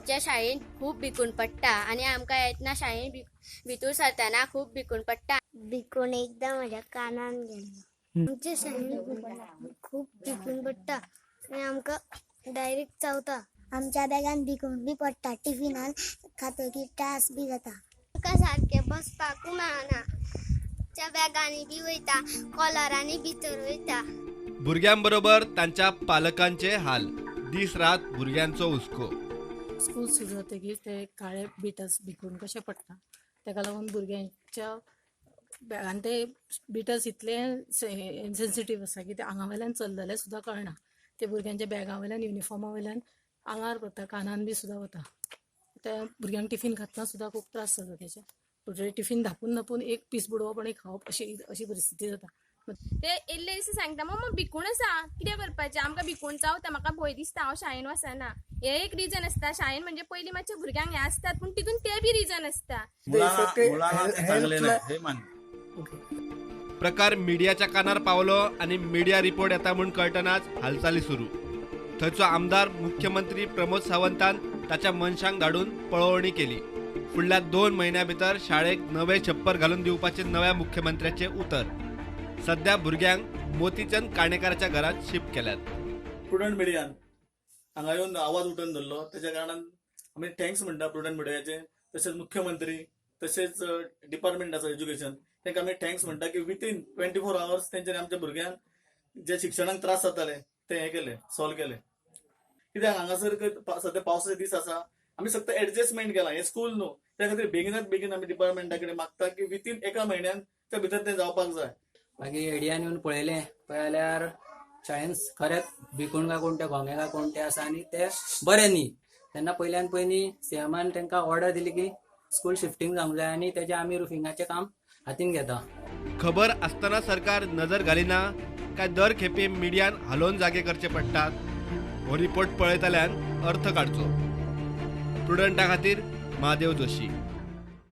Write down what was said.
आमच्या शाळेंत खूब भिकूण पडटा आनी आमकां येतना शाळेंत भितूर सरतना खूब भिकूण पडटा. भिकूण एकदां म्हज्या कानान गेल्लो. आमच्या शाळेंत खूब भिकूण पडटा आनी आमकां डायरेक्ट चावता. आमच्या बॅगान भिकूण बी पडटा, टिफिनान खातकीर त्रास बी जाता. आमकां सारकें बसपाकूय मेळना, आमच्या बॅगांनी बी वयता, कॉलरांनी भितर वयता. भुरग्यांबरोबर तांच्या पालकांचे हाल, दीस रात भुरग्यांचो हुस्को. स्कूल सुरू जातकीर ते काळे बिटल्स भिकूण कशे पडटा, ताका लागून भुरग्यांच्या आनी ते बिटल्स इतले सेन्सिटीव आसा की ते आंगा वयल्यान चललेले सुद्दां कळना. ते भुरग्यांच्या बॅगा वयल्यान, युनिफॉर्मा वयल्यान आंगार वता, कानान बी सुद्दां वता. त्या भुरग्यांक टिफीन खातना सुद्दां खूब त्रास जाता. तेचे भुरगे टिफीन धापून धापून एक पीस बुडोवप आनी खावप अशी अशी परिस्थिती जाता. ते येयल्ले दिसा सांगता, मम्मा भिकूण आसा, कितें करपाचें, आमकां भिकूण चावता, म्हाका भंय दिसता, हांव शाळेन वचना. हें एक रिजन आसता. शाळेन म्हणजे पयलीं मातशे भुरग्यांक हें आसतात, पूण तितून ते बी रिजन आसता. मुळां ते चांगले नाही हे मान्य. प्रकार मिडियाच्या कानार पावलो आनी मिडिया रिपोर्ट येता म्हूण कळटनाच हालचाली सुरू. थंयचो आमदार मुख्यमंत्री प्रमोद सावंतान ताच्या मनशांक धाडून पळोवणी केली. फुडल्या 2 म्हयन्या भितर शाळेक नवे छप्पर घालून दिवपाचें नव्या मुख्यमंत्र्याचें उतर. सध्या भुरग्यांक मोतीचंद काणेकाराच्या घरांत शिफ्ट केल्यात. प्रुडंट मिडियान हांगा येवन आवाज उठोवन धरलो, तेच्या कारणान आमी thanks म्हणटा प्रुडंट मिडियाचे, तशेंच मुख्यमंत्री, तशेंच डिपार्टमेंट आसा एज्युकेशन, तांकां आमी thanks म्हणटा की विथीन 24 आवर्स तेंच्यांनी आमच्या भुरग्यांक जे शिक्षणाक त्रास जाताले ते हें केले, सॉल्व केले. कित्याक हांगासर सद्या पावसाचे दीस आसा, आमी फक्त एडजस्टमेंट केला, हें स्कूल न्हू, त्या खातीर बेगिनात बेगीन आमी डिपार्टमेंटा कडेन मागता की विथीन 1 म्हयन्यान त्या भितर तें जावपाक जाय. मागीर एडियान येवन पळयलें, पळयल्यार शाळेन खरेंच भिकूण काय कोण ते घोंगे काय कोण ते आसा आनी ते बरे न्ही. तेन्ना पयल्यान पयलीं सीएमान तांकां ऑर्डर दिली की स्कूल शिफ्टींग जावंक जाय आनी तेजें आमी रुफिंगाचें काम हातीन घेता. खबर आसतना सरकार नजर घालिना काय दर खेपे मिडियान हालोवन जागे करचे पडटात? हो रिपोर्ट पळयतल्यान अर्थ काडचो. प्रुडंटा खातीर महादेव जोशी.